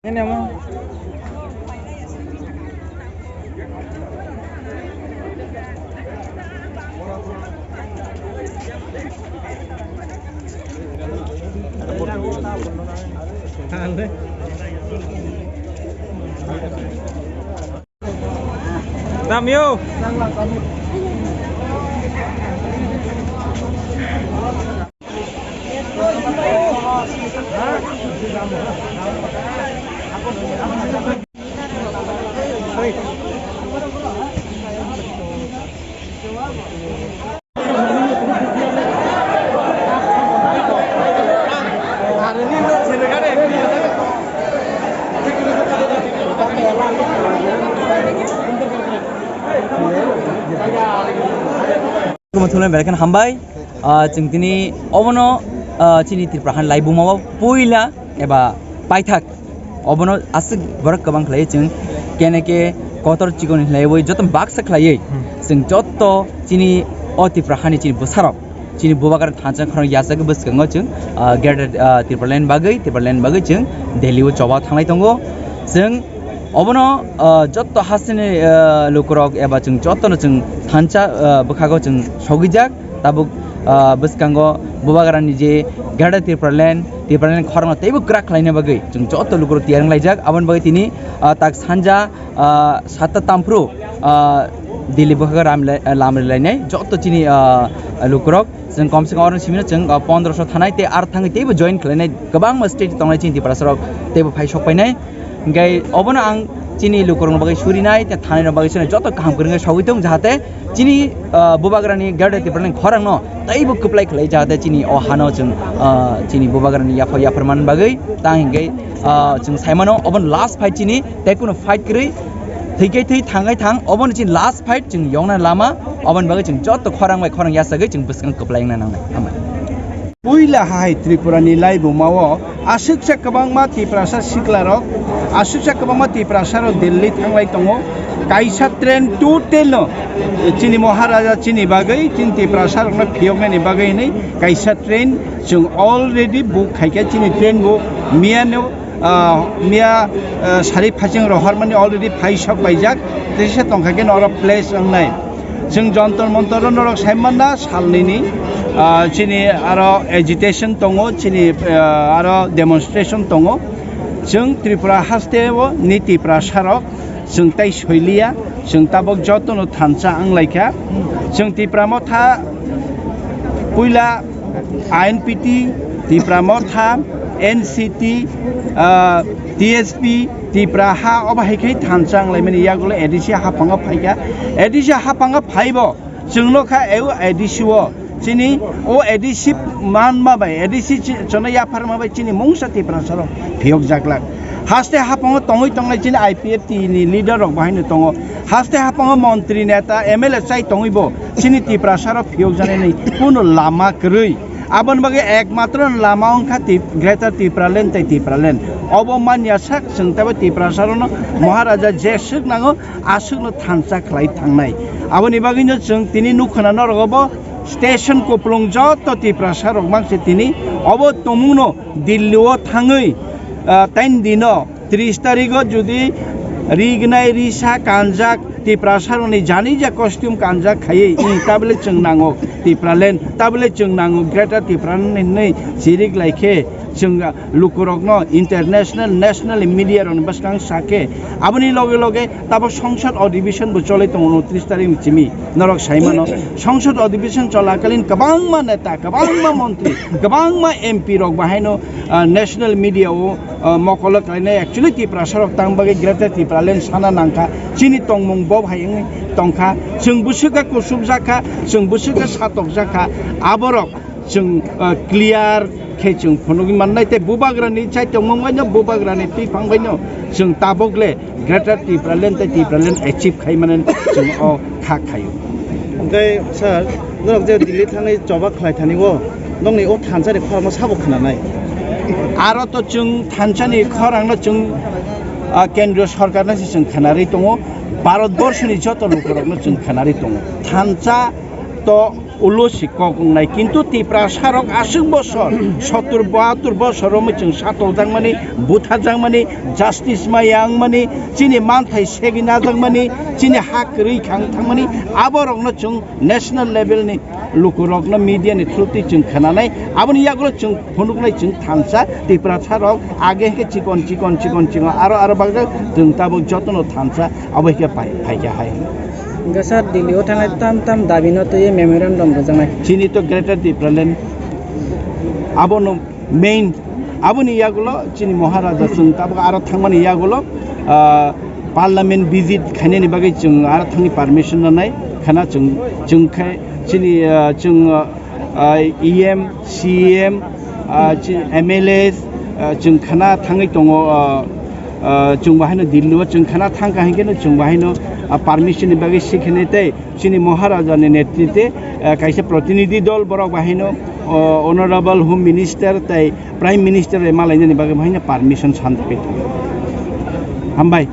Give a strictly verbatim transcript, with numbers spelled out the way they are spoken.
Ini mo. Damyo. Khulumthumlai belai kheno hambai. Ah, chwng tini obono, ah, chini Tripura hani laibuma o puila eba paithak obono aswk borok kwbang khlaiwi chwng kene ke kotor chikon khlaiwi joto baksa khlaiwi chwng joto chini o Tripura hani chini bwsarok chini bubagra thansa khorang yachagwi bwskango chwng, ah, Greater, ah, Tipraland bagwi, Tipraland bagwi chwng Delhi o choba thanglai tongo. Chwng obono, ah, jotto hasteni, ah, lukurok eba chwng jottono chwng thansa, ah, bwkhago chwng sogwijak. Tabuk, ah, bwskango bubagrani je Greater Tipraland, Tipraland khorangno teibo kwrak khlaina bagwi chwng jotto lukurok tiyar wnglaijak. Aboni bagwi tini, ah, tak sanja, ah, satta tamphru, ah, Delhi bwkhago ram le-, lam rilainai jotto chini, ah, lukurok. Chwng komse kom oro simino chwng, ah, pondroso thanai tei ar thangwi teibo join khlainai kwbangma state tongnai chini Tiprasarok teibo phai sokpainai. Hingke obono ang chini lukurokno bagwi surinai tei thanai rok bagwi surinai joto kaham kwrwngwi sogwi tong jahate chini, ah, bubagrani Greater Tipraland khorangno teibo kwplai khlai jahate chini o hano chwng, ah, chini bubagrani yaphar yaphar man bagwi tang hingke, ah, chwng saimano obono last fight chini tei kuno fight kwrwi thwikhe thwi thangai thang obono chini last fight chwng yongna lama, oboni bagwi chwng joto khorang bai khorang yachagwi chwng bwskang kwplai wngna nangnai. Hambai. Puila hai Tripura ni laibuma o aswksa kwbangma Tiprasa sikla rok, aswksa kwbangma Tiprasa rok Delhi thanglai tongo. Kaisa train total no chini Maharaja chini bagwi, chini Tiprasa rok no phiyoknani bagwi hinwi kaisa train chwng already book khaikha. Chini train bo miya no ah, miya, ah, sari phaiching rohormani already phai sok paijak, teisa tongkha khe norok place wngnai. Chwng Jantar Mantar o norok sai manna salnini, ah, chini aro agitation tongo, chini, ah, aro demonstration tongo. Chwng Tripura haste o ni Tiprasa rok chwng tai soiliya, chwng tabok jotono thansa wnglaikha. Chwng Tipra Motha puila I N P T, Tipra Motha, N C T, ah, T S P, Tipra ha, obo hai khe thansa wnglaimani yagulo A D C haphango phaikha. A D C haphango phaibo chwngno kha A D C o chini o A D C manma bai, A D C chi-, chwngno yapharma bai chini mungsa Tiprasarok phiyokjaklak. Haste haphango tongwi tongnai chini I P F T ni leader rok bahaino tongo. Haste haphango montri, neta, M L A chai tongwibo chini Tiprasarok phiyokjanani kuno lama kwrwi. Aboni bagwi ekmatro lama wngkha Tip-, Greater Tipraland tei Tipraland. Obo manya sak chwng teibo Tiprasarokno Maharaja jeswk nango, aswkno thansa khlai thangnai. Aboni bagwino chwng tini nukha na norok obo station kupulung joto Tiprasarok mangse tini obo tongmungno Delhi o thangwi, ah, ten dino tris tarikh o jodi rignai risa kanjak Tiprasarokni jani ja costume kanjak khaiwi, tabole chwng nango Tipraland, tabole chwng nango Greater Tipraland hinwi chirik laikhe chwng lukurokno international, national media rokni bwskang sakhe. Aboni loge loge tabok songsad adhibeshon bo cholwi tongo unotris tarikh ni simi. Norok sai mano, songsad adhibeshon cholakalin kwbangma neta, kwbangma montri, kwbangma M P rok bahaino, ah, national media o, ah, mokolo khlainai. Actually Tiprasa rok tang bagwi Greater Tipraland sana nangkha. Chini tongmung bo hai wngwi tongkha. Chwng bwswk khe kusubjak kha, chwng bwswk khe satokjak kha. Aborok chwng, ah, clear khe chwng phunugwi mannai tei bubagrani chai tongmung baino, bubagrani twiphang baino chwng tabok le Greater Tipraland tei Tipraland achieve khai mani chwng o kha khaio. Hwnkhe sir, norok je Delhi thangwi choba khlai thani o, nokni o thansa ni khorang no sabo khwnanai? Aro to chwng thansa ni khorang no chwng, ah, kendriyo sorkar no se chwng khwnarwi tongo, Bharat borso ni joto lukurok no chwng khwnarwi tongo. Thansa to Ulo si kok wngnai, kintu Tiprasa rok aswk bosor, sottur bahattur bosor romwi chwng satokjakmani, butharjakmani, justice ma yangmani, chini manthai segwi najakmani, chini ha kwrwi khang thangmani, abo rokno chwng national level ni lukurokno media ni through twi chwng khwnanai, aboni yagulo chwng phunuknai chwng thansa, Tiprasa rok age hwnkhe chikon chikon chikon chikon aro aro bakjak, chwng tabuk jotono thansa, abo hwnkhe pai-, phaikha hai. Hwnkhe sir, Delhi o thangnai tam tam dabi no twiwi memorandum rwjaknai. Chini to Greater Tipraland, abono main, aboni yagulo chini Maharaja chwng tabuk aro thangmani yagulo, ah, parliament visit khainani bagwi chwng aro thangni permission nanai khana chwng, chwng khai chini, ah, chwng, ah, ah, E M, C M, ah, chi-, M L As, ah, chwng khana thangwi tongo, ah, ah, chwng bahaino Delhi o chwng khana thangkha hinkhe no chwng bahaino, ah, permission ni bagwi sikhinai tei chini Maharaja ni netrite, ah, kaisa protinidhi dol borok bahaino, ah, Honorable Home Minister tei Prime Minister bai malainani bagwi bahaino permission sanjagwi tongo. Hambai.